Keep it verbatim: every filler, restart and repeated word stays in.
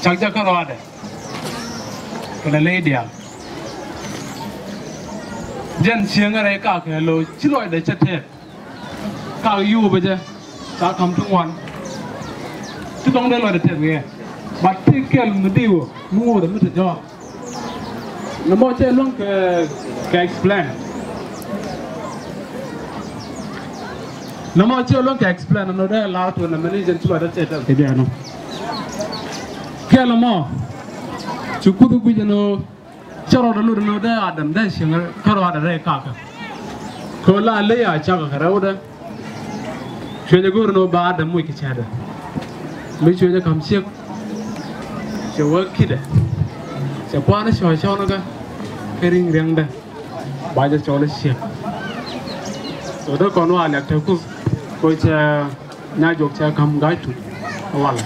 Cak jɛ kärɔadɛ kɛnɛ ley diaal. Jɛn cieŋä rɛy kakɛ lo̱ ci lɔcdɛ cɛ tɛth. Kak yuupä jɛ ca ka̱m ti ŋuan. Ti dɔ̱ŋ dee lɔcdɛ tɛth kɛ. But ti kɛl mi diwä mi ŋuudɛ mi te jɔak. Nɔmɔ cɛ luäŋ kɛ, kɛ explain. Nɔmɔ cɛ luäŋ kɛ explain nɔ dee lar tuɔnɛ mɛni jɛn ci lɔcdɛ tɛth kɛ jɛ nɔ. Kɛl mɔ ci Kuoth guic ɛn ɣöö cä rɔɔdɛ lot ɛn ɣöö dee Adam dee cieŋ kärɔadɛ rɛy kakä. Kɛ ɣöö la ley a cakɛ kɛ rɛwdɛ. Cuɛ jɛ go̱o̱r ɛn ɣöö ba Adam moc kɛ cätdɛ. Mi cuɛ jɛ ka̱m ciek, cɛ wä ki̱tdɛ, cɛ kua̱r ni cɔɔcɔɔnikä kɛ ri̱ŋ riɛŋdɛ, ba jɛ cɔl i̱ ciek. So dee kɔn wa liak te Kuoth kɛ ɣöö cɛ nya juɔk cɛ ka̱m ga̱a̱c tuk wal.